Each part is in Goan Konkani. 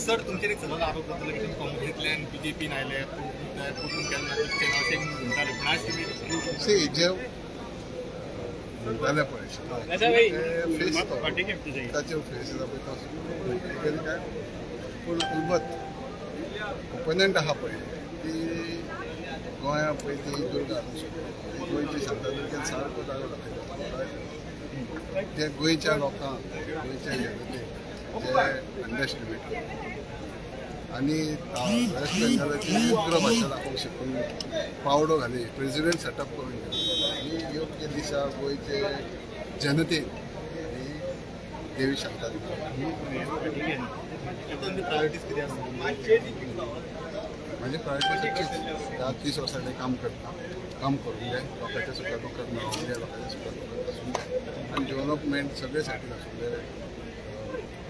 सर तुमचेर सगळो आरोप जातलो की तुमी काँग्रेसींतल्यान बीजेपीन आयले केन्ना अशें म्हणटाले, पूण आज तुमी सी जे म्हणटाले पळय फेस ताचेर फेस आसा पळय तो काय, पूण अलबत ओपोनंट आसा पळय ती गोंया पळय ती दुर्गा गोंयची शांतादुर्गेन सारको जागो दाखयता. ते गोंयच्या लोकांक गोंयच्या जनतेक जे अंडरस्टिमेट आनी वेस्ट बेंगालाची उग्र भाशा दाखोवंक शिकून पावडो घाली प्रेजिडेंट सेटअप करून गेलो आनी योग्य दिशा गोंयचे जनतेन आनी देवी शांतादुर्गा. म्हणजे प्रायोरिटी 10-30 वर्सांनी काम करता, काम करूंक जाय, लोकांच्या सुखा दुख्खाक मेळोंक जाय, लोकांच्या सुखा दुख्खाक आसूंक जाय आनी डेव्हलपमेंट सगळे सायडीन आसूंक जाय,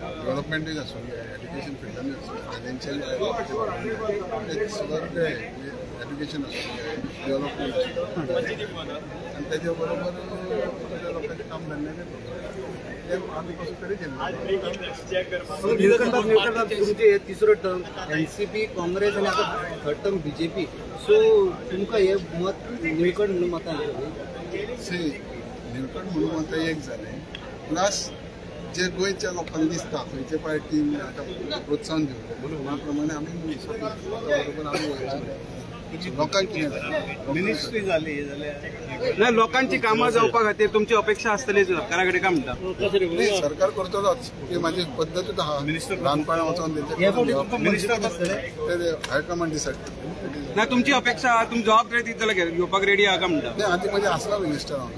डेव्हलपमेंटूय आसूंक जाय, एड्युकेशन फिल्डानूय आसूंक जाय, फायनान्शियल सगळे एड्युकेशन आसूंक जाय, डेव्हलपमेंट आसूंक जाय आनी ताच्या बरोबर लोकांचें काम धंदे ते आमी कसो तरी केलें. तुमचे तिसरो टर्म एनसीपी काँग्रेस आनी आतां थर्ड टर्म बीजेपी, सो तुमकां हे मत निळकंठ म्हणून मतां येतली? सी निळकंठ म्हणून मतां एक जालें, प्लस जे गोंयच्या लोकांक दिसता खंयचे पार्टीन आतां प्रोत्साहन दिवंक जाय त्या प्रमाणे आमी बरोबर आमी वयता. लोकांक कितें मिनिस्ट्री जाली जाल्यार ना लोकांची कामां जावपा खातीर तुमची अपेक्षा आसतली सरकारा कडेन काय म्हणटा? सरकार करतलोच ती म्हाजी पद्दतूच आहा, ल्हानपणा वचोन तेंचे हायकमांड डिसायड ना तुमची अपेक्षा तुमी जबाबदारी दित जाल्यार घेवपाक रेडी आहा काय म्हणटा? नाही आदी म्हणजे आसलो मिनिस्टर हांव,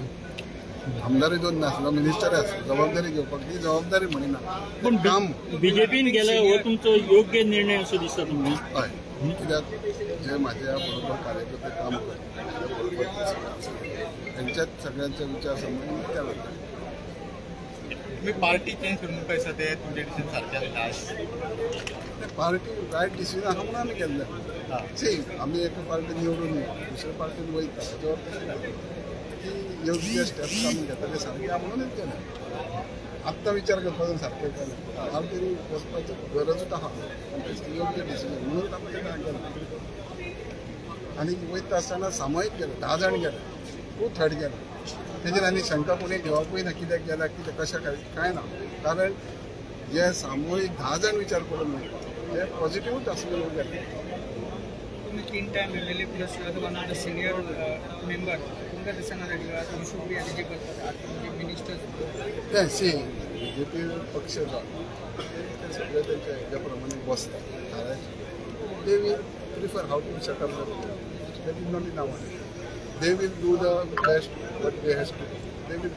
आमदारूय दोन नासलो, मिनिस्टरय आसलो, जबाबदारी घेवपाक ती जबाबदारी म्हणिना पूण काम बीजेपीन गेले हो तुमचो योग्य निर्णय असो दिसता तुमकां? हय, कित्याक जे म्हाज्या बरोबर कार्यकर्ते काम करता म्हाज्या बरोबर तेंच्याच सगळ्यांचे विचार समजून त्या लागता. तुमी पार्टी चेंज करून काय ते तुमचे डिसिजन सारकें आसलें? पार्टी रायट डिसिजन आहा म्हणून आमी केल्लें. सी आमी एका पार्टीन निवडून दुसऱ्या पार्टीन वयता ताच्यावर ती योग्य स्टेप्स आमी घेता ते सारके आहा म्हणूनच केलें. आत्तां विचार करपाचो सारकें केलें, हांव तरी वचपाची गरजूच आहा, योग्य डिसिजन म्हणून आमी तें केलें. आनी वयता आसतना सामुहीक गेले, 10 जाण गेले, 2/3 गेले, तेजेर आनी शंका कोणी घेवपूय ना कित्याक गेल्या कितें कशें काय कांय ना, कारण जे सामुहीक 10 जाण विचार करून वयता ते पॉझिटिव्हूच आसले म्हणून गेले. तुमी 3 time MLA plus one of the senior member, तुमकां दिसना विशुप्रिया जे करतात आतां म्हणजे मिनिस्टर्स ते सी बीजेपी पक्ष जो ते सगळे तेंच्या हेज्या प्रमाणे बसता थारायचे. They will prefer how to set up that is not in our, they will do the best what they has to do, they will.